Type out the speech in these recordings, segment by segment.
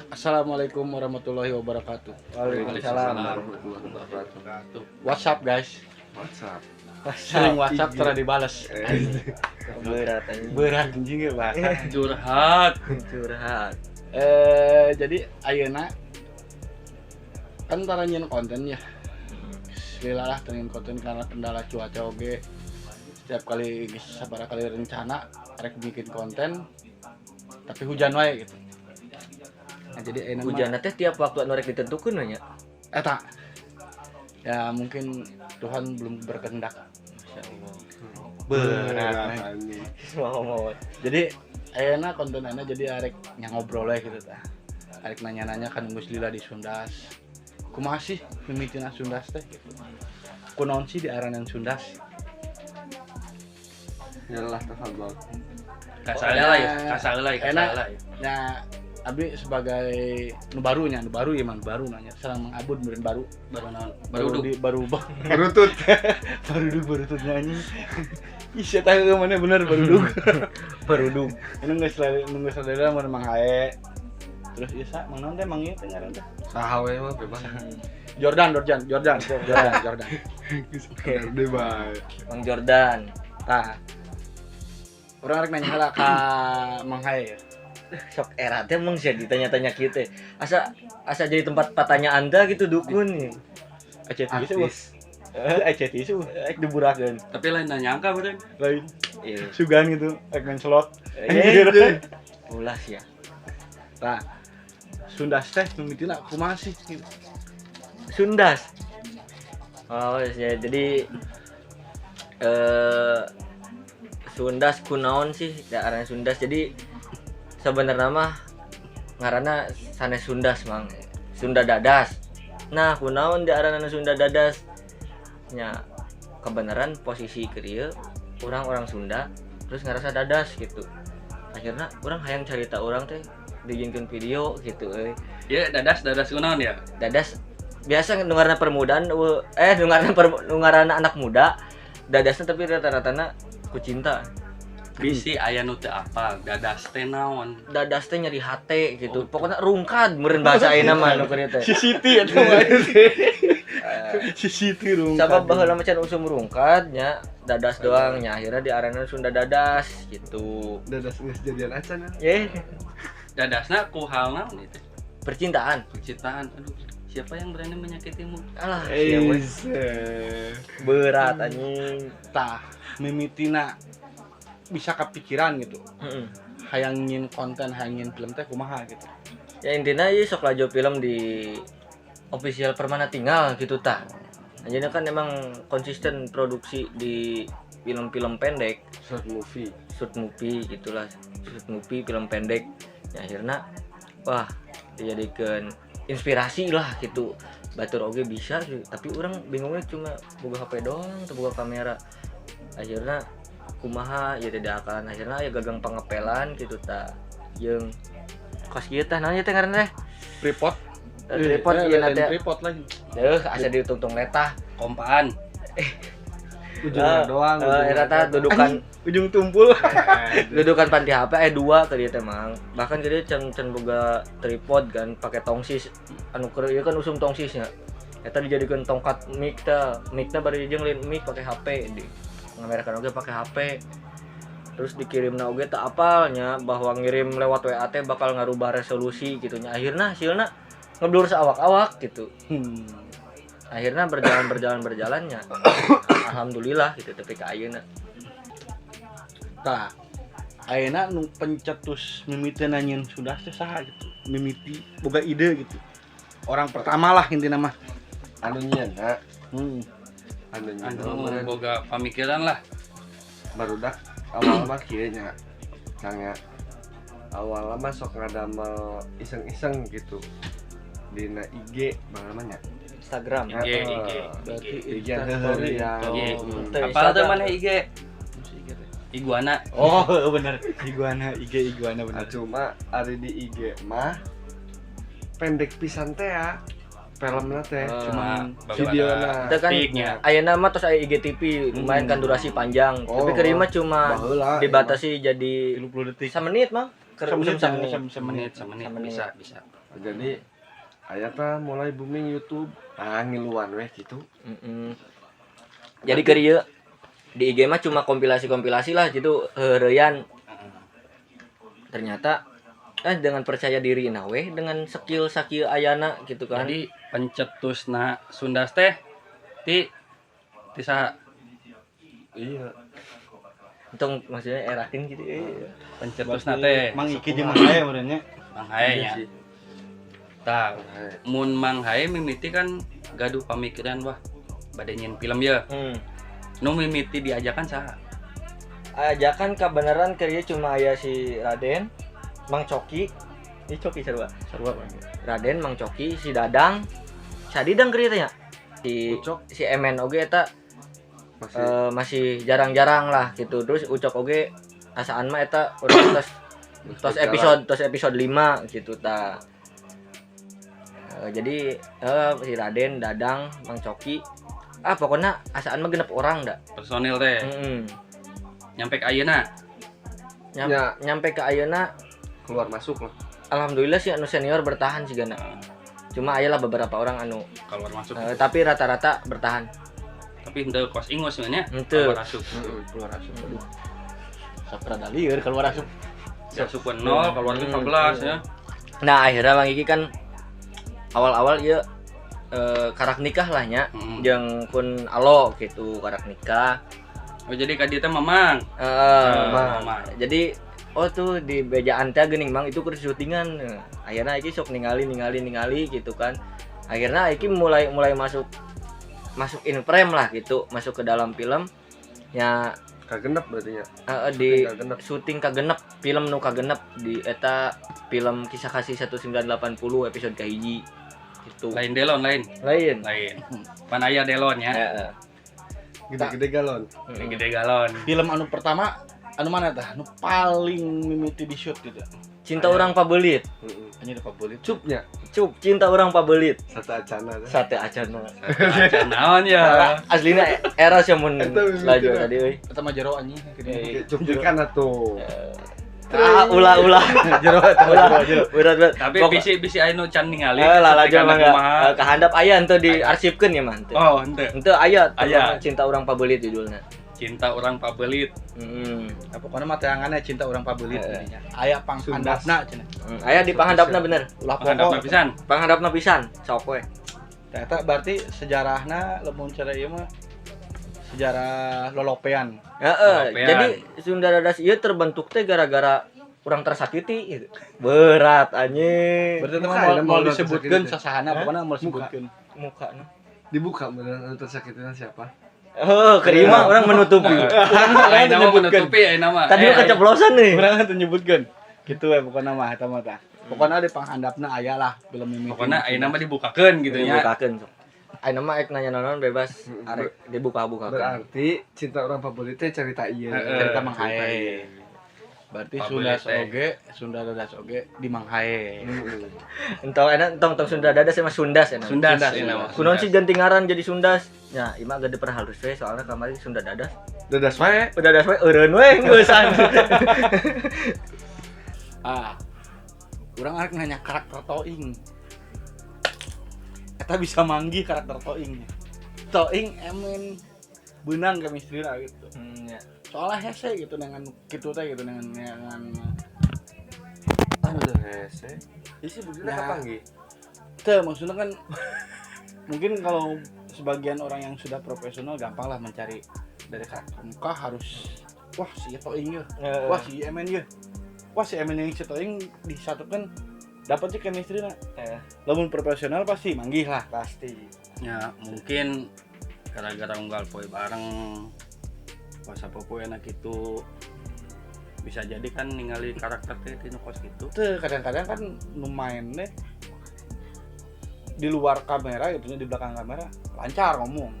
Assalamualaikum warahmatullahi wabarakatuh. Waalaikumsalam warahmatullahi wabarakatuh. What's up, guys? WhatsApp. Sering WhatsApp IG. tara dibales. Berat anjing. Berat anjing ya bahasa. Curhat. Curhat. Jadi ayeuna kan tara nyieun konten ya. Lila lah nyieun konten karena kendala cuaca oge. Setiap kali geus sabaraha kali rencana rek bikin konten, tapi hujan wae gitu. Nah, jadi ayeuna mah- Hujan teh tiap waktu anu rek ditentukeun we nya. Eta. Ya, mungkin Tuhan belum berkehendak. Masya Allah. Berat. Anjing. Mau mau. Jadi ayeuna konten ayeuna jadi arek nya ngobrol we gitu tah. Arek nanya-nanya kan geus lila di Sundas. Kumaha sih mimitina Sundas teh gitu. Kunaon sih diaranan Sundas? Yalah, tafadhol. Kasaheula ya, kasaheula ya, Enak. Kasaheula ya. Ya, abi sebagai nu barunya, nu baru ya, man baru nanya. Sareng Mang Abud meureun baru. Baru naon? Baru duduk. Di, baru Berutut. Baru duduk, baru tuh nyanyi. Ih, saya tahu mana bener baru duduk. Baru dug. Ini geus nunggu sadaya mun Mang Hae. Terus Isa, Mang naon teh, Mang ieu teh ngaran teh? Saha we mah bebas. Jordan, Jordan, Jordan, Jordan, Jordan. Gede bae. Bang Jordan. Tah. Urang rek nanya heula ka Mang Hae ya. Sok era teh emang sih ditanya-tanya kieu teh. Asa asa jadi tempat pertanyaan teh gitu dukun nih. ACT sih. Artis. ACT sih. Rek diburakeun. Tapi lain nanya nyangka beureun. Lain. Iya. Sugan gitu, rek main slot. Eh, ulah sih ya. Tah. Sundas teh mimitina kumaha sih gitu? Sundas. Oh, ya, jadi Sundas kunaon sih daerah Sundas? Jadi sebenarnya mah ngaranna sanes Sundas, Mang, Sunda Dadas. Nah, kunaon diaranna Sunda Dadas nya? Kebenaran posisi keur ieu orang-orang Sunda terus ngerasa dadas gitu. Akhirnya urang hayang cerita urang teh dijieunkeun video gitu euy. Ya, dadas dadas kunaon ya? Dadas biasa nu ngaranna permudaan nu ngaranna anak muda dadasna, tapi rata-ratana ku cinta. Bisi aya nu teu apal, dadas teh naon? Dadas teh nyeri hate gitu. Pokoknya rungkad meureun bahasa ayeuna mah nu keur teh. Si Siti eta mah. Si Siti rungkad. Sabab baheula mah can usum rungkad nya, dadas doang nya, akhirnya diaranna Sunda Dadas gitu. Dadas geus jadian acan ya. Eh. Dadasna ku hal naon itu? Percintaan. Percintaan. Aduh, siapa yang berani menyakitimu? Alah, sia we. Eh. Berat anjing. Tah, mimitina bisa kepikiran gitu. Hayang nyieun konten, hayang nyieun film teh kumaha gitu. Ya, intinya ieu sok lalajo film di official Permana Tinggal gitu tah. Nah, jadi kan emang konsisten produksi di film-film pendek, Short movie. Short movie gitulah, short movie film pendek. Ya, akhirnya wah, dijadikan inspirasi lah gitu. Batur oge bisa sih, tapi urang bingungnya cuma boga HP doang atau boga kamera. Akhirnya kumaha ya, tidak akan akhirnya ya gagang pangepelan gitu tah. Jeung kos kieu tah, naon ieu teh ngaranna teh? Tripod. Tripod Eh, ieu lain teh. Tripod lain. Deuh, asa ditungtung letah. Kompaan. Ujungnya doang. Eh, eta tah dudukan. Ujung tumpul. Dudukan panti HP dua ke dia teh, Mang. Bahkan ke dia can can boga tripod kan, pakai tongsis anu keur ieu kan usum tongsisnya. Eta dijadikan tongkat mic teh, mic-na bari jeung lain mic, pakai HP di ngamerakan oge pakai HP. Terus dikirimna oge tak apalnya bahwa ngirim lewat WA teh bakal ngarubah resolusi gitu nya. Akhirnya hasilna ngeblur seawak-awak gitu. Akhirnya berjalan berjalan berjalannya, alhamdulillah gitu, tapi ke ayeuna. Tah, ayeuna nu pencetus mimitina nyieun Sundas teh saha gitu? Mimiti boga ide gitu. Orang pertama lah intina mah. Anu nyieunna, anu nyieunna Anu meureun boga pamikiran lah. Barudak awal mah kieu nya. Kang ya. Awal mah sok ngadamel iseng-iseng gitu. Dina IG namanya. Instagram. IG, IG. Berarti IG Instastory. heureuyan. IG. Teu Apal teh Instagram. mana IG? Iguana. Oh, bener. Iguana, IG iguana bener. Nah, cuma ari di IG mah pendek pisan teh ya filmna teh. Cuma videona. Itu kan Detiknya. ayeuna mah tos aya IGTV, lumayan kan durasi panjang. Oh, tapi kerima cuma baheula dibatasi jadi 30 detik. menit mah. Keur usum samenit. Semenit, semenit bisa bisa. Jadi aya tah mulai booming YouTube, ah ngiluan weh gitu. Jadi keur ieu di IG mah cuma kompilasi-kompilasi lah gitu heureuyan. Ternyata dengan percaya diri na weh dengan skill sakieu ayana gitu kan. Jadi pencetusna Sundas teh ti ti saha? Iya. Untung maksudnya erakin gitu. Pencetusna teh Mang Iki jeung Mang Hae meureun nya. Mang Hae nya. Tah, mun Mang Hae mimiti kan gaduh pamikiran wah bade nyieun film ye. Nu mimiti diajakan saha? Ajakan kebenaran keur ieu cuma aya si Raden, Mang Coki. Ini Coki sarua. Sarua Bang. Raden, Mang Coki, si Dadang. Sadidang keur ieu teh nya. Si Ucok. Si Emen oge eta masih masih jarang-jarang lah gitu. Terus Ucok oge asaan mah eta urang tos tos episode tos episode 5 gitu ta. Jadi si Raden, Dadang, Mang Coki, ah pokoknya asaan mah genep orang dah. Personil teh. Nyampe ke ayeuna. Nyampe ke ayeuna keluar masuk lah. Alhamdulillah sih anu senior bertahan sih gana. Cuma aya lah beberapa orang anu keluar masuk. Tapi rata-rata bertahan. Tapi henteu kos ingus nya. Henteu. Keluar asup. Keluar asup. Aduh. Sok rada lieur keluar asup. Asup 0, keluar 15 ya. Nah, akhirnya Bang Iki kan awal-awal ieu karak nikah lah nya. Jeung pun alo gitu karak nikah. Oh jadi ka dieu teh Mamang. Mamang. Jadi oh tuh di bejaan teh geuning Mang itu keur syutingan. Akhirnya Iki sok ningali gitu kan. Akhirnya Iki mulai masuk in frame lah gitu, masuk ke dalam film ya kagenep berarti nya. Di syuting kagenep, film nu kagenep di eta film Kisah Kasih 1980 episode kahiji gitu. Lain delon lain. Lain. Pan aya delon nya. Heeh. Gede-gede galon. Gede galon. Film anu pertama anu mana tah? Anu paling mimiti di shoot gitu. Cinta Orang Pabelit. Anjir Pabelit. Cupnya. Cup Cinta Orang Pabelit. Sate acana. Sate acana. Sate naon ya. Aslina era sih mun laju tadi euy. Eta mah jero anjing. Cuplikan atuh. Ah ulah-ulah. Jero eta mah jero. Berat. Tapi bisi aya nu can ningali. Lalajo mah kahandap aya henteu diarsipkeun ya mah henteu. Oh, henteu. Henteu aya Cinta Orang Pabelit judulna. Cinta Orang Pabelit. Nah, pokoknya mah teangannya Cinta Orang Pabelit jadinya. Aya panghandapna cenah. Aya di panghandapna bener. Ulah panghandapna pisan. Panghandapna pisan, sok we. Ternyata berarti sejarahna lamun cara ieu mah sejarah lolopean. Heeh. Jadi Sunda Dadas ieu terbentuk teh gara-gara urang tersakiti gitu. Berat anjing. Berarti mah mau disebutkeun sasahana pokoknya mau disebutkeun. Mukana. Dibuka beneran tersakitina siapa? Oh, kerima orang menutupi. Lain nama menutupi ya nama. Tadi lu keceplosan nih. Urang teu nyebutkeun. Gitu we pokokna mah eta mah tah. Pokokna di panghandapna aya lah belum mimiti. Pokokna ayeuna mah dibukakeun gitu nya. Dibukakeun sok. Ayeuna mah ek nanya naon bebas arek dibuka-bukakeun. Berarti Cinta Orang Pabelit teh cerita ieu. Cerita Mang Hae. Berarti Sunda oge, Sunda Dadas oge di Mang Hae. Entong enak entong tong Sunda Dadas sama Sundas enak. Sundas. Kunaon sih ganti ngaran jadi Sundas? Ya, ima gede perhalus we soalnya kamari Sunda Dadas. Dadas we. Dadas we eureun we geusan. Ah. Urang arek nanya karakter Toing. Eta bisa manggih karakter Toing. Toing emen beunang chemistry-na gitu. Ya. Soalnya hese gitu dengan kitu teh gitu dengan aduh hese. Isi begini kapanggih? Teu maksudnya kan mungkin kalau sebagian orang yang sudah profesional gampang lah mencari dari karakter muka harus wah si Toing ye. Wah si Emen ye. Wah si Emen yang si Toing disatukan dapat sih chemistry na. Lamun profesional pasti manggih lah pasti. Ya mungkin gara-gara unggal poe bareng puasa popo enak itu bisa jadi kan ningali karakter teh tinu kos gitu. Tuh kadang-kadang kan nu main deh di luar kamera gitu di belakang kamera lancar ngomong.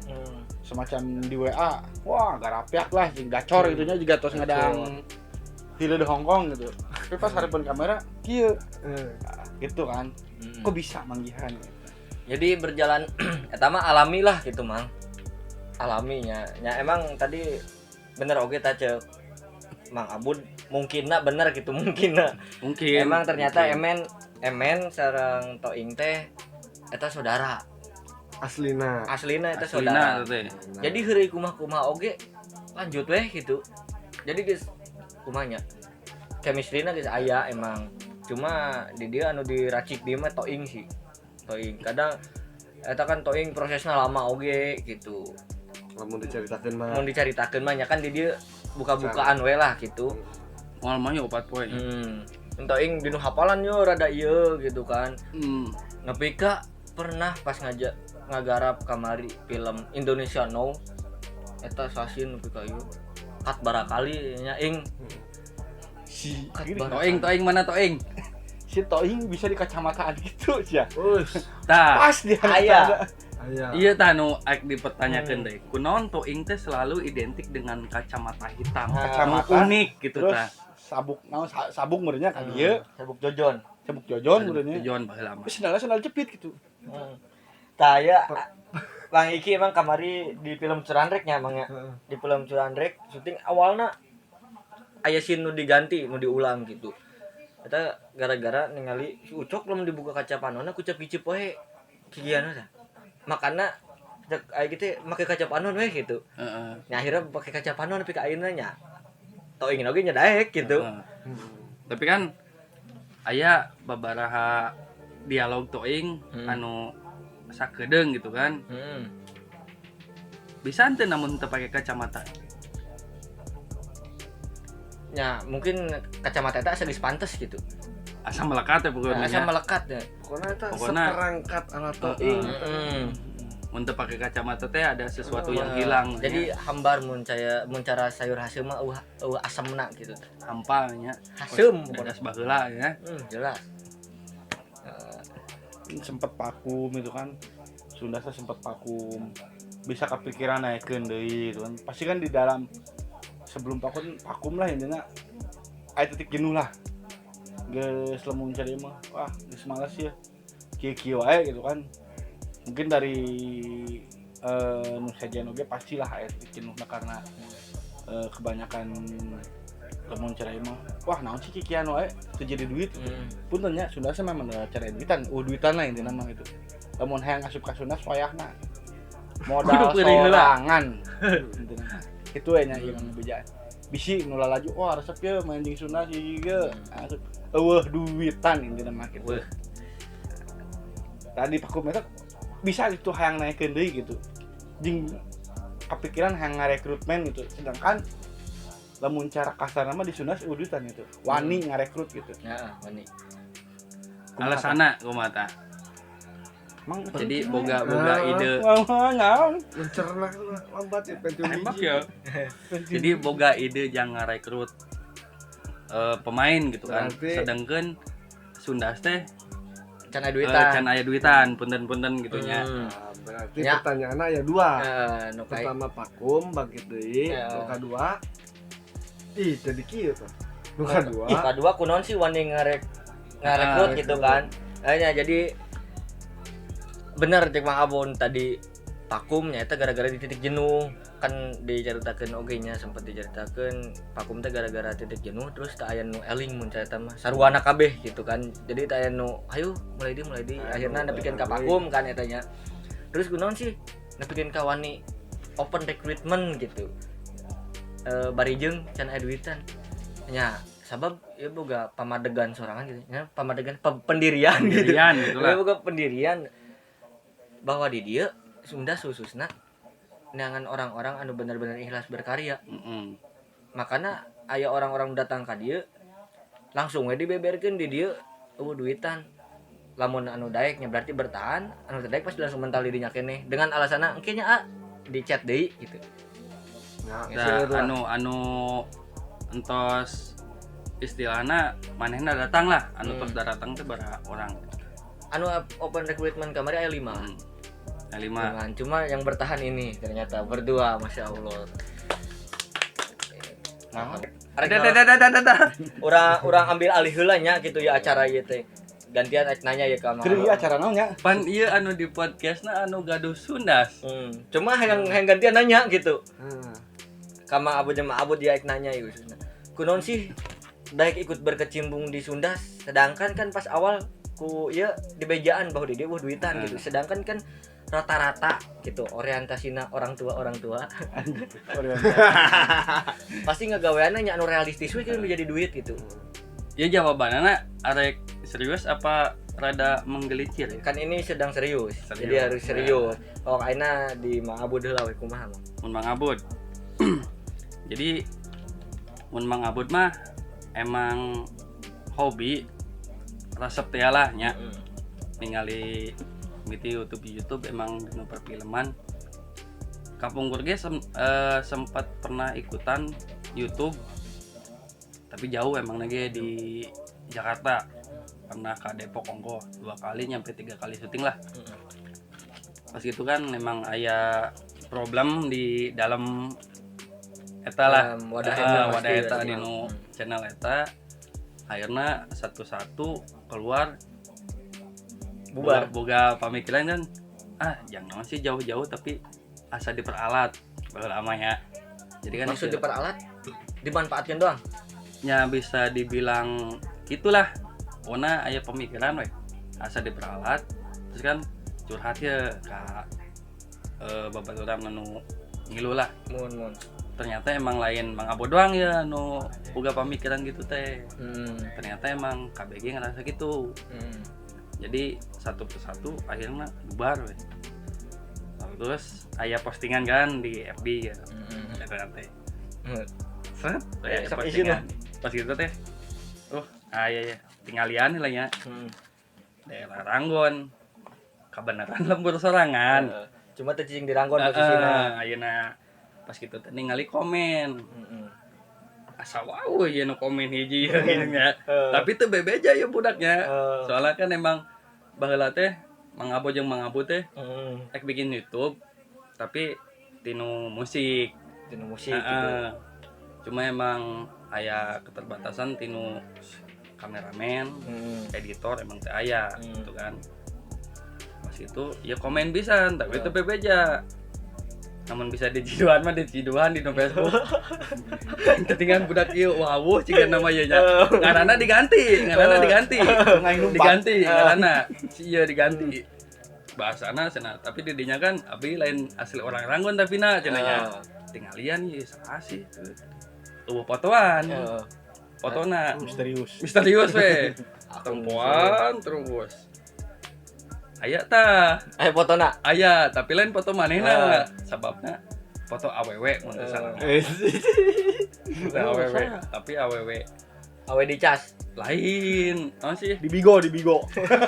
Semacam di WA, wah garapiak lah gacor gitunya juga tos ngadang hile di Hong Kong gitu. Tapi pas hadapan kamera kieu. Gitu kan. Kok bisa manggihan gitu. Jadi berjalan eta mah alami lah gitu, Mang. Alaminya. Ya emang tadi bener oge ta ceuk Mang Abud Mungkinna bener gitu mungkinna. Mungkin. Emang ternyata mungkin. Emen sareng Toing teh eta saudara. Aslina. Aslina eta Aslina saudara. teh. Jadi heureuy kumaha-kumaha oge lanjut weh gitu. Jadi geus kumanya. Chemistry-na geus aya emang. Cuma di dia anu diracik di mah Toing sih. Toing kadang eta kan Toing prosesna lama oge gitu. Lamun dicaritakeun mah. Mun dicaritakeun mah nya kan di dia buka-bukaan we lah gitu. Moal mah ya 4 poe. Toing dinu hafalan yo rada ieu gitu kan. Nepi ka pernah pas ngajak ngagarap kamari film Indonesia Now eta sasin nepi ka ieu kat barakali nya ing Si Toing Toing mana Toing? Si Toing bisa di kacamataan gitu sih ya. Us. Tah. Pas dia. Aya. Aya. Iya tah nu aik dipertanyakeun deui. Kunaon Toing teh selalu identik dengan kacamata hitam. Kacamata, Nu unik gitu terus tah. Sabuk naon sabuk meureunnya ka dieu. Sabuk jojon. Sabuk jojon meureunnya. Jojon baheula mah. Terus sendalnya sendal jepit gitu. Tah ya Bang Iki emang kamari di film Curanrek nya emang ya. Di film Curanrek syuting awalna aya scene nu diganti, nu diulang gitu. Eta gara-gara ningali si Ucok lamun dibuka kaca panonna kucap kicip we kikiana tah. Makana cek aya kitu make kaca panon we gitu. Heeh. Nya akhirnya pakai kaca panon nepi ka ayeuna nya. Toing oge nya daek gitu. Tapi kan aya babaraha dialog Toing anu sakedeung gitu kan. Bisa henteu namun teu pake kacamata. Ya, mungkin kacamata eta asa geus pantes gitu. Asa melekat ya pokoknya. Asa melekat ya. Pokoknya eta Pokokna seperangkat alat Toing. Mun teu pake kacamata teh ada sesuatu yang hilang. Jadi hambar mun caya mun cara sayur haseum mah eueuh asemna gitu. Hampa nya. Haseum pedas baheula ya. Jelas. Sempet vakum itu kan. Sunda teh sempet vakum. Bisa kepikiran naikeun deui gitu kan. Pasti kan di dalam sebelum vakum lah intinya aya titik jenuh lah. Geus lamun cari mah wah geus males ya. Kieu-kieu wae gitu kan. Mungkin dari nu sejen oge pastilah aya titik jenuhna karena kebanyakan lamun cari mah wah naon sih kikian wae teu jadi duit. Punten nya Sunda sih memang cari duitan, duitan lah intina mah gitu. Lamun hayang asup ka Sunda wayahna modal sorangan intina mah. Itu we nya ieu mah bejaan. Bisi nu lalaju wah resep ye main jeung Sunda sih ge. Asup eueuh duitan intina mah gitu. Tadi vakum eta bisa gitu hayang naikeun deui gitu. Jeung kepikiran hayang ngarekrutmen gitu. Sedangkan lamun cara kasarna mah di Sunda udutan gitu. Wani ngarekrut gitu. Heeh, wani. Alasanna kumaha tah? Emang jadi boga ide. Mencerna lambat ya Pentium Tembak ya. Jadi boga ide jangan ngarekrut pemain gitu kan. Berarti sedangkan Sunda teh can aya duitan. Can aya duitan, punten-punten gitu nya. Nah, berarti ya. Pertanyaanna aya dua. Pertama vakum bangkit deui, nu kadua ih jadi kieu tah. Nu kadua. Kadua kunaon sih wani ngarekrut gitu kan. Nya jadi bener cek Mang Abon tadi vakum nya eta gara-gara di titik jenuh kan dicaritakeun oge nya sempat dicaritakeun vakum teh gara-gara titik jenuh terus teu aya nu eling mun carita mah saruana kabeh gitu kan. Jadi teu aya nu hayu mulai di akhirna nepikeun ka vakum kan eta nya. Terus kunaon sih nepikeun ka wani open recruitment gitu. Bari jeung can aya duitan nya sabab ieu boga pamadegan sorangan gitu nya pamadegan pendirian gitu lah. Boga pendirian bahwa di dieu Sunda khususna neangan orang-orang anu bener-bener ikhlas berkarya. Makana aya orang-orang datang ka dieu langsung we dibeberkeun di dieu eueuh duitan. Lamun anu daek nya berarti bertahan, anu teu daek pasti langsung mental di dinya keneh dengan alasanna engke nya a di chat deui gitu. Nah, anu entos istilahna manehna datang lah, anu tos datang teh baraha orang. Anu open recruitment kamari aya 5. 5. Cuma yang bertahan ini ternyata berdua, Masya Allah. Nah, ada. Urang ambil alih heula nya gitu ya acara ieu teh. Gantian nanya ya ka Mang. Keur ieu acara naon nya? Pan ieu anu di podcastna anu gaduh Sundas. Cuma yang gantian nanya gitu. Ka Mang Abud jeung Mang Abud dia nanya ieu khususna. Kunaon sih Daek ikut berkecimpung di Sunda, sedangkan kan pas awal ku ya di bejaan bahwa di dia wah duitan gitu. Sedangkan kan rata-rata gitu orientasina orang tua pasti ngagaweanna nya anu realistis we kan menjadi duit gitu. Ya jawabannya arek serius apa rada menggelicir ya? Kan ini sedang serius. Jadi harus serius. Ya. Oh ayeuna di Mang Abud heula we kumaha Mang? Mun Mang Abud. Jadi mun Mang Abud mah emang hobi resep teh lah nya. Ningali miti YouTube emang dinu perfilman. Kapungkur ge sempat pernah ikutan YouTube tapi jauh emang lagi di Jakarta. Pernah ke Depok ongko 2 kali nyampe 3 kali syuting lah. Pas gitu kan memang aya problem di dalam eta lah, wadah eta di nu channel eta. Akhirnya satu-satu keluar bubar. Boga pamikiran kan jangan sih jauh-jauh tapi asa diperalat baheula lama ya. Jadi kan maksud diperalat dimanfaatkan doang. Ya bisa dibilang gitulah. Pokoknya aya pemikiran we asa diperalat terus kan curhat ya ka babaturan anu ngilu lah. Mun. Ternyata emang lain Mang Abo doang ya nu boga pamikiran gitu teh. Ternyata emang KBG ngerasa gitu. Jadi satu persatu akhirnya bubar we. Terus aya postingan kan di FB gitu. Eta teh. Set, aya postingan. Pas gitu teh. Oh, aya ya tinggalian lah nya. Daerah Ranggon. Kabeneran lembur sorangan. Cuma teh cicing di Ranggon posisina. Ayeuna pas gitu teh ningali komen. Asa wow ya nu komen hiji ya gitu nya. Tapi teu bebeja ya budaknya. Soalnya kan emang baheula teh Mang Abo jeung Mang Abu teh ek bikin YouTube tapi tinu musik. Tinu musik gitu. Cuma emang aya keterbatasan tinu kameramen, editor emang teh aya gitu kan. Pas itu ya komen pisan tapi teu bebeja. Namun bisa dijiduan mah dijiduan di Facebook. Ketinggalan budak ieu wawuh ciga nama ieu nya. Ngaranna diganti, diganti ngaranna. Si ieu diganti. Bahasana cenah, tapi di dinya kan abi lain asli orang Ranggon tapi na cenah nya. Tinggalian ieu saha sih? Eueuh fotoan. Fotona misterius we. Tempoan terus. Aya tah. Aya fotona. Aya, tapi lain foto manehna. Sababna foto awewe mun teu salah. Foto awewe, tapi awewe. Awe dicas. Lain, naon sih? Di Bigo.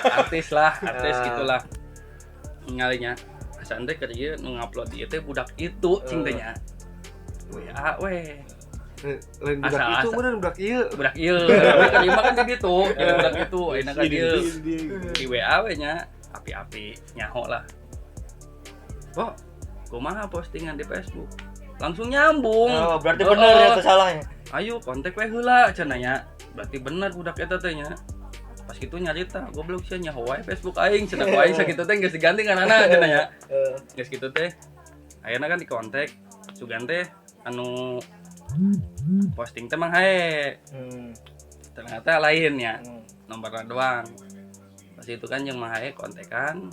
Artis lah, artis gitulah. Ngalinya. Asa teh keur ieu nu ngupload ieu teh budak itu cing teh nya. WA we. Lain budak itu bener budak ieu. Budak ieu. Tapi keur ieu mah kan di ditu, jadi budak itu ayeuna ka dieu. Di WA we nya. Api-api nyaho lah. Kok kumaha postingan di Facebook? Langsung nyambung. Oh, berarti bener ya itu salahnya. Ayo kontak we heula cenah nya. Berarti bener budak eta teh nya. Pas kitu nyarita, goblok sia nyaho wae Facebook aing cenah ku aing sakitu teh geus diganti ngaranna cenah nya. Geus kitu teh. Ayeuna kan dikontak sugan teh anu posting teh Mang Hae. Ternyata lain ya. Nomorna doang. Pas itu kan yang Mang Hae kontekan,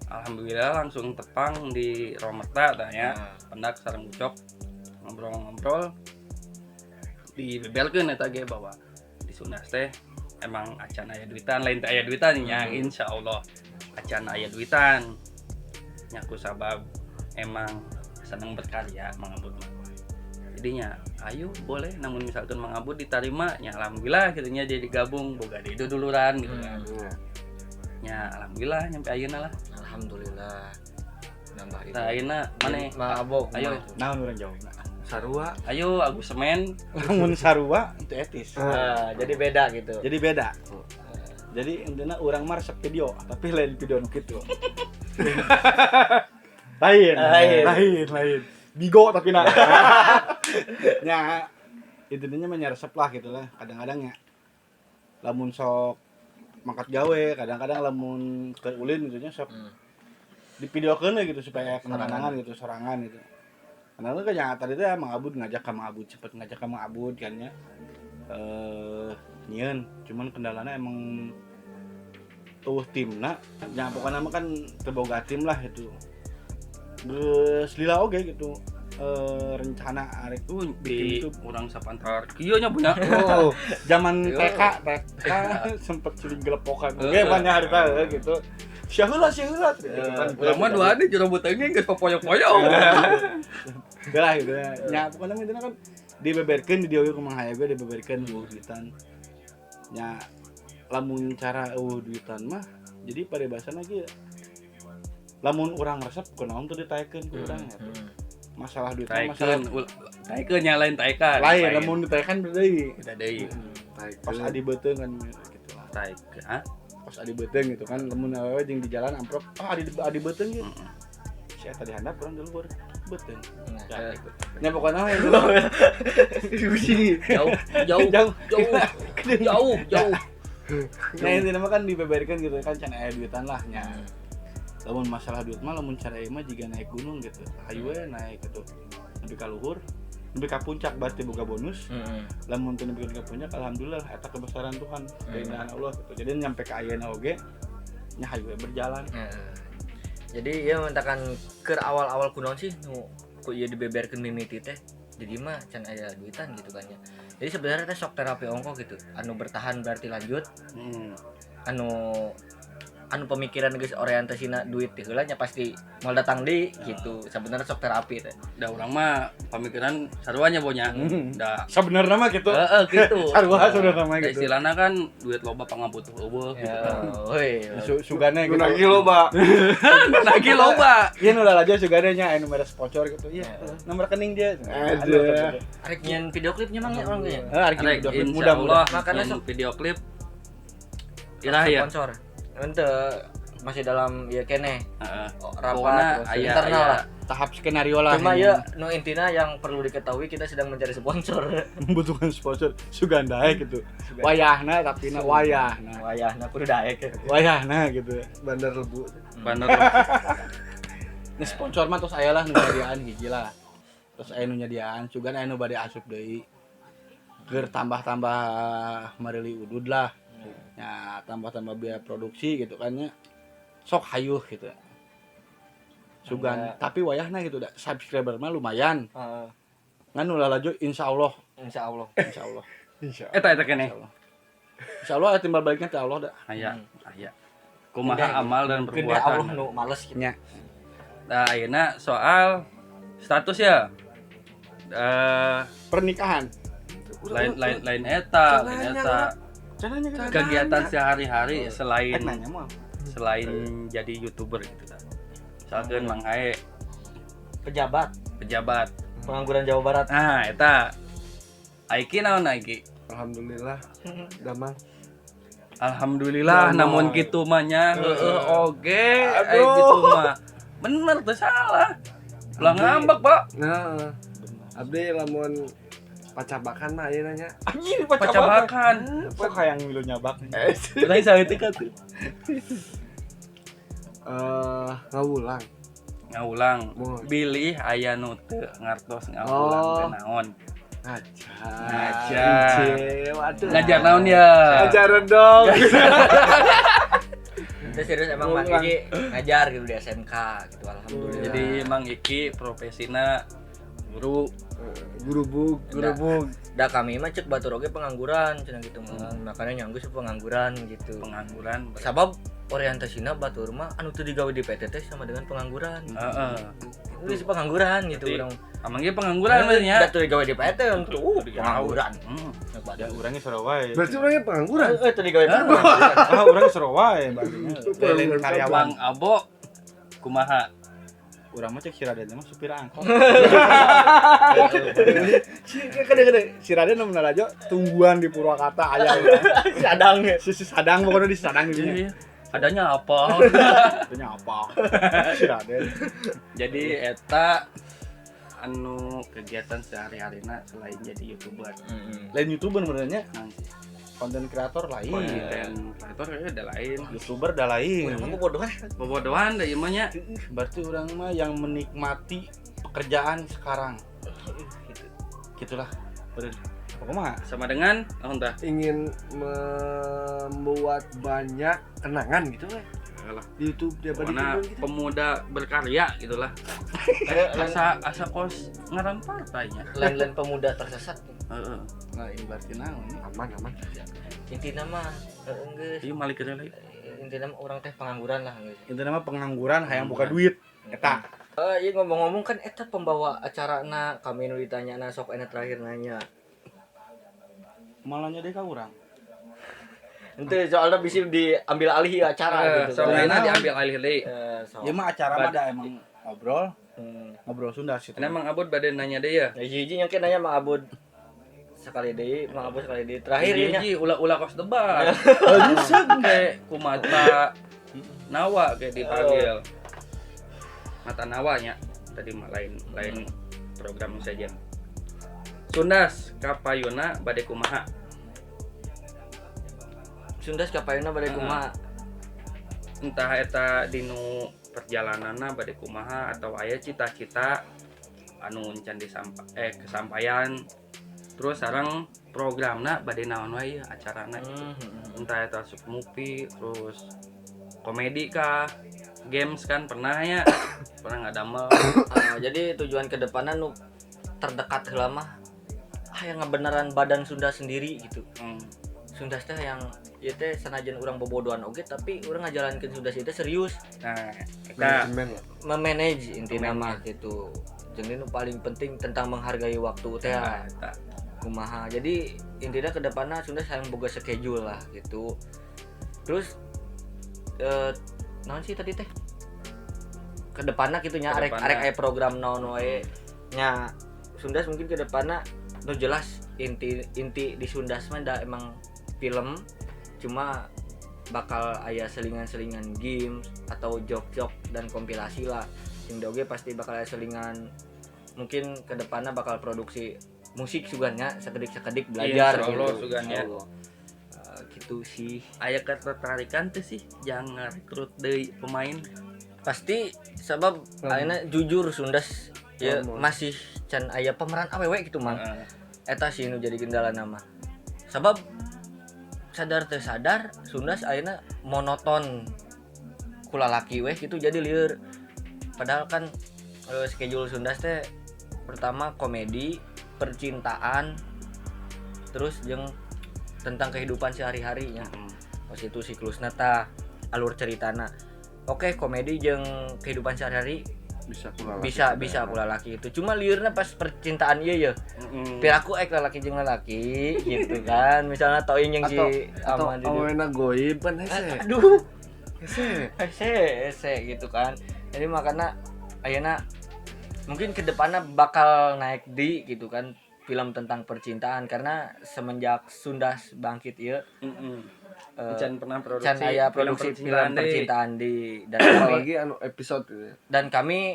alhamdulillah langsung tepang di Romerta tanya, pendak sareng Ucok ngobrol-ngobrol dibebelkeun eta ge bahwa di Sundas teh emang acan aya duitan, lain teh aya duitan nya insyaallah acan aya duitan nya ku sabab emang seneng berkarya Mang Abud mah. Jadinya ayo boleh, namun misalkan Mang Abud diterima nya alhamdulillah gitu nya jadi gabung boga deui duluran gitu kan. Ya alhamdulillah nyampe ayeuna lah. Alhamdulillah. Nambah itu. Tah ayeuna maneh mabok. Ayo naon urang jawabna? Sarua. Ayo Agus Semen. Lamun sarua itu etis. Jadi beda gitu. Jadi beda. Jadi intinya urang mah resep video, tapi lain video nu kitu. Lain. Bigo tapi nah. Ya intinya mah resep lah gitu lah. Kadang-kadang ya lamun sok mangkat gawe, kadang-kadang lamun keur ulin gitu nya sok divideokeun we gitu supaya kenangan gitu sorangan gitu. Karena kan yang tadi teh Mang Abud ngajak ka Mang Abud, cepet ngajak ka Mang Abud kan nya. Nyieun, cuman kendalana emang eueuh timna, nya pokona mah kan teu boga tim lah gitu. Geus lila oge gitu. Rencana arek Di bikin itu urang sapantar kieu nya punya. Oh, zaman TK sempet suling gelepokan. Oke, banyak harita gitu. Sia heula gitu kan. Urang mah dua di jero beuteung geus popoyok-poyok. Lah gitu. Nya pokona mah intina kan dibeberkeun di dieu kumaha aya ge dibeberkeun eueuh duitan. Nya lamun cara eueuh duitan mah jadi paribasana ge lamun urang resep kunaon teu ditaekeun ku urang ya. Masalah duit masalah taekeun nya lain taekan. Lain lamun ditaekan beda deui. Beda deui. Pas adi beuteung kan gitu lah. Taekeun, ha? Pas adi beuteung gitu kan lamun awewe jeung di jalan amprok, ah adi beuteung gitu. Si eta di handap urang di luhur beuteung. Ya gitu. Nya pokona mah jauh jauh jauh jauh jauh. Nah intinya mah kan dibeberkeun gitu kan can aya duitan lah nya. Lamun masalah duit mah lamun cara ieu mah jiga naik gunung gitu. Hayu we naik gitu. Nepi ka luhur, nepi ka puncak berarti boga bonus. Lamun teu nepi ka puncak alhamdulillah eta kebesaran Tuhan, keindahan Allah gitu. Jadi nyampe ka ayeuna oge nya hayu we berjalan. Jadi ieu mentakan keur awal-awal kunaon sih nu ku ieu dibeberkeun mimiti teh. Jadi mah can aya duitan gitu kan ya. Jadi sebenarnya teh sok terapi ongko gitu. Anu bertahan berarti lanjut. Anu pemikiran geus orientasina duit teh heula nya pasti moal datang deui gitu. Sebenarnya sok terapi teh. Da urang mah pamikiran sarua nya bonya. Da sebenarnya mah gitu. Heeh gitu. Sarua sebenarnya mah gitu. Istilahna kan duit loba pangabutuh eueuh gitu kan. Heuy. Sugane gitu. Lagi loba. Lagi loba. Ieu nu lalajo sugane nya aya nu mere sponsor gitu. Iya, nomor rekening dia. Ada. Arek nyeun video klipnya mang ya urang ge. Heeh, arek video klip mudah-mudahan. Makana sok video klip iraha ya. Sponsor. Ente masih dalam ya kene. Rapat internal lah. Tahap skenario lah. Cuma ya nu intina yang perlu diketahui kita sedang mencari sponsor. Membutuhkan sponsor sugan daek gitu. Wayahna tapi na wayahna. Wayahna kudu daek. Wayahna gitu. Bandar Lebu. Bandar Lebu. Nah, sponsor mah terus aya lah nu nyadiaan hiji lah. Terus aya nu nyadiaan sugan aya nu bade asup deui. Keur tambah-tambah mereuli udud lah. Ya tambah-tambah biaya produksi gitu kan nya. Sok hayuh gitu. Sugan tapi wayahna gitu da subscriber mah lumayan. Heeh. Ngan nu lalajo insyaallah. Insyaallah. Insyaallah. Insyaallah. Eta keneh. Insyaallah timbal baliknya teh Allah da. Aya, aya. Kumaha amal dan perbuatan. Allah nu males gitu. Nya. Nah, ayeuna soal status ya. Pernikahan. Lain eta, lain eta. Kegiatan sehari-hari selain jadi YouTuber gitu kan. Misalkan Mang Hae pejabat pengangguran Jawa Barat. Nah, eta. Aiki naon Aiki? Alhamdulillah. Damang. Alhamdulillah namun kitu mah nya heueuh oge ai kitu mah. Bener teu salah. Ulah ngambek, Pak. Nah. Abdi lamun pacabakan mah ayeuna nya. Anjir pacabakan. Sok hayang milu nyabak. Lain saeutik atuh. Ngawulang. Ngawulang. Bilih aya nu teu ngartos ngawulang teh naon. Ngajar. Waduh. Ngajar naon ya? Ngajar dong. Itu serius emang Mang Iki ngajar gitu di SMK gitu alhamdulillah. Jadi Mang Iki profesina guru bug. Da kami mah cek batur oge pengangguran cenah gitu mah. Makanya nyanggu pengangguran gitu. Pengangguran. Sabab orientasina batur mah anu teu digawe di PT teh sama dengan pengangguran. Heeh. Itu pengangguran gitu urang. Amang ge pengangguran mah nya. Da teu digawe di PT tuh pengangguran. Da urangnya seru wae. Berarti urangnya pengangguran. Heeh, teu digawe pengangguran. Ah, urangnya seru wae berarti. Lain karyawan. Bang Abo kumaha? Urang mah cek si Raden mah supir angkot. Si kadang-kadang si Raden nu lalajo tungguan di Purwakarta aya. Sadang. Si Sadang pokoknya di Sadang gitu. Iya. Adanya apa? Adanya apa? Si Raden. Jadi eta anu kegiatan sehari-harina selain jadi YouTuber. Lain YouTuber benernya. Konten kreator lain. Konten kreator ya ada lain. YouTuber ada lain. Urang mah bodohan. Bobodohan da ieu mah nya. Berarti urang mah yang menikmati pekerjaan sekarang. Gitulah. Bener. Kumaha? Sama dengan naon tah? Ingin membuat banyak kenangan gitu lah Alah. di YouTube dia balik Pokoknya gitu. pemuda berkarya gitulah. Asa asa kos ngaran partainya. Lain-lain pemuda tersesat. Heeh. Nah, ini berarti naon nya? Aman aman. Intina mah geus. Ieu malik heula. Intina mah urang teh pengangguran lah geus. Intinya mah pengangguran hayang buka duit. Eta. Iya ngomong-ngomong kan eta pembawa acarana kami nu ditanya na sok enak terakhir nanya. Malahnya deh ka urang. Ente soalnya bisa diambil alih acara gitu. Soalnya Naon? diambil alih deui. So. Ya mah acara mah da emang ngobrol, ngobrol Sunda sih. Karena Mang Abud bade nanya deui ya. Ya hiji nya nanya Mang Abud sekali deui, Mang Abud sekali deui. Terakhir ieu nya. Hiji ulah-ulah kos debat. Kayak kumata nawa kayak dipanggil. Mata nawanya tadi mah lain lain program saja. Sundas kapayuna bade kumaha? Sundas kapayuna bade kumaha? Entah eta dinu perjalananna bade kumaha atau aya cita-cita anu encan disampa kesampaian. Terus sareng programna bade naon wae acarana gitu. Entah eta sub movie, terus komedi kah, games kan pernah ya, pernah nggak damel. Jadi tujuan kedepannya nu terdekat heula mah yang ngebeneran badan Sunda sendiri gitu. Sunda teh yang ieu teh sanajan urang bobodohan oge tapi urang ngajalankeun Sunda teh serius. Nah, eta Manajemen lah. Memanage intina mah gitu. Jadi nu paling penting tentang menghargai waktu teh. Nah, eta. Kumaha. Jadi intinya kedepannya Sunda sayang boga schedule lah gitu. Terus naon sih tadi teh? Kedepanna kitu nya arek arek aya program naon wae nya Sundas mungkin kedepanna nu jelas inti inti di Sundas mah da emang film cuma bakal aya selingan-selingan games atau jok-jok dan kompilasi lah. Sing oge pasti bakal aya selingan mungkin kedepanna bakal produksi musik sugannya sekedik-sekedik belajar Insya Allah gitu. Sugannya. Gitu sih. Aya ketertarikan teh sih jangan rekrut deui pemain. Pasti sebab ayeuna jujur Sundas ya masih can aya pemeran awewe gitu Mang. Eta sih nu jadi kendala nama. Sebab sadar teu sadar Sundas ayeuna monoton ku lalaki weh gitu jadi lieur. Padahal kan schedule Sundas teh pertama komedi, percintaan, terus jeung tentang kehidupan sehari-harinya. Pas itu siklusna tah alur ceritana. Oke, komedi jeung kehidupan sehari-hari bisa kula laki bisa bisa kula laki itu. Cuma liurna pas percintaan ieu ya. Piraku ek lalaki jeung lalaki gitu kan. Misalnya toing jeung si atau awena goib kan hese. Aduh. Hese. Hese, hese gitu kan. Jadi makanya ayeuna mungkin kedepannya bakal naik di gitu kan film tentang percintaan karena semenjak Sundas bangkit ieu Can pernah produksi can aya produksi film percintaan di dan apalagi anu episode gitu. Dan kami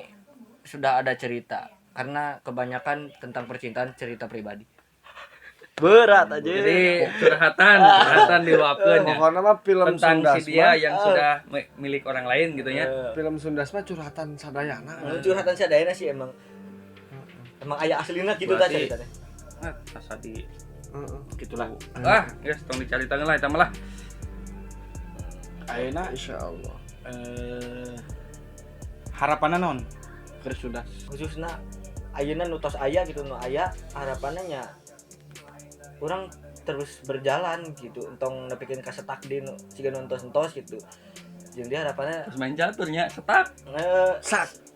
sudah ada cerita karena kebanyakan tentang percintaan cerita pribadi. Berat aja. Jadi curhatan diluapkeun ya. Pokoknya mah film tentang Sundas si dia mah, yang sudah milik orang lain gitu ya. Film Sundas mah curhatan sadayana. Curhatan sadayana sih emang. Emang aya aslina gitu tah ceritanya. Asa di gitulah. Ah, geus tong dicaritakeun lah eta mah lah. Ayeuna insyaallah. Harapanna naon? Keur Sundas. Khususna ayeuna nu tos aya gitu nu aya harapanna nya urang terus berjalan gitu entong nepikeun ka setak di nu siga nu entos-entos gitu. Jeung dia harapannya terus main caturnya setak.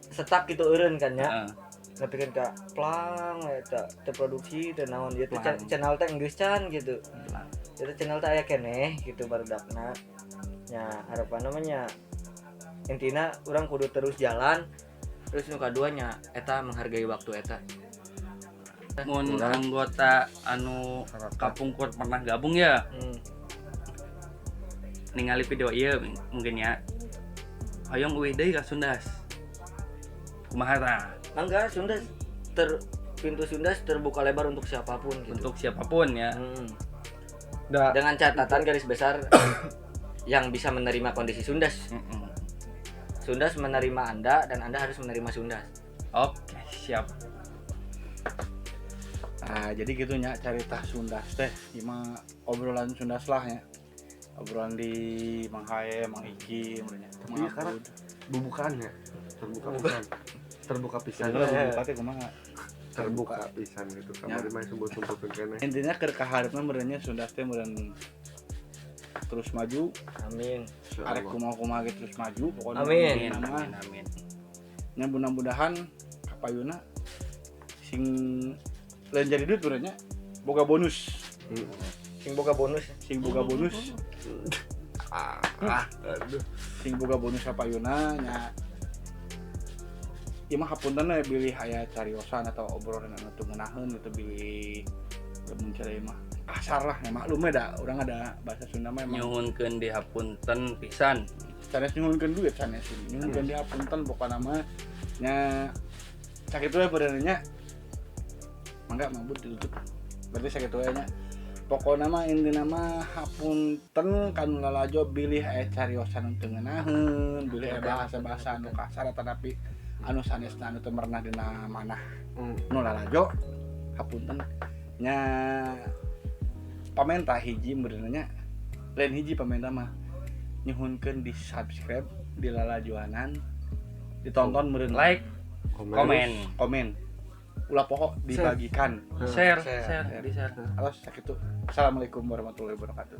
Setak gitu eureun kan nya. Nepikeun ka plang eta teu produksi teu naon ieu teh channel teh geus can gitu. Eta channel teh aya keneh gitu barudakna. Nya harapanna mah nya intina urang kudu terus jalan. Terus nu kaduanya eta menghargai waktu eta. Mun anggota anu kapungkur pernah gabung ya. Ningali video ieu mungkin ya. Hoyong euy deui ka Sundas. Kumaha tah? Enggak, Sundas pintu Sundas terbuka lebar untuk siapapun gitu. Untuk siapapun ya. Dengan catatan garis besar yang bisa menerima kondisi Sundas. Sundas menerima Anda dan Anda harus menerima Sundas. Oke, siap. Nah, jadi gitu nya carita Sundas teh, ieu mah obrolan Sundas lah nya. Obrolan di Mang Hae, Mang Iki, meureun nya. Tapi sekarang bubukaannya terbuka pisan. Terbuka pisan. Sebenarnya buka teh kumaha? Terbuka pisan gitu. Kamari mah sumpul-sumpulkeun keneh. Intinya keur kaharepna meureun nya Sundas teh meureun terus maju, Amin. arek kumaha-kumaha ge terus maju pokoknya. Amin. Amin Nama amin amin. nya mudah-mudahan kapayuna sing lain jadi duit meureun nya boga bonus, Sing boga bonus. sing boga bonus, Ah, aduh. sing boga bonus kapayuna nya. Ieu mah hapunten we bilih aya cariosan atau obrolan anu teu ngeunaheun gitu, bilih lamun cara ieu mah kasar lah ya, maklum we da urang ada bahasa Sunda mah emang Nyuhunkeun dihapunten pisan. Sanes nyuhunkeun duit, sanes nyuhunkeun dihapunten pokona mah nya. Sakitu we beureunya nya, mangga mabut ditutup berarti sakitu we nya. Pokona mah intina mah hapunten kanu lalajo bilih aya cariosan anu teu ngeunaheun, bilih aya bahasa-bahasa anu kasar atanapi anu sanesna anu teu merenah dina manah nu lalajo, hapunten nya. Pamenta hiji meureun nya, lain hiji pamenta mah, nyuhunkeun di subscribe di lalajoanan, ditonton meureun, Like, Komen. komen, komen, ulah pokok dibagikan. Share, Share. share, di share. Atos sakitu. Assalamualaikum warahmatullahi wabarakatuh.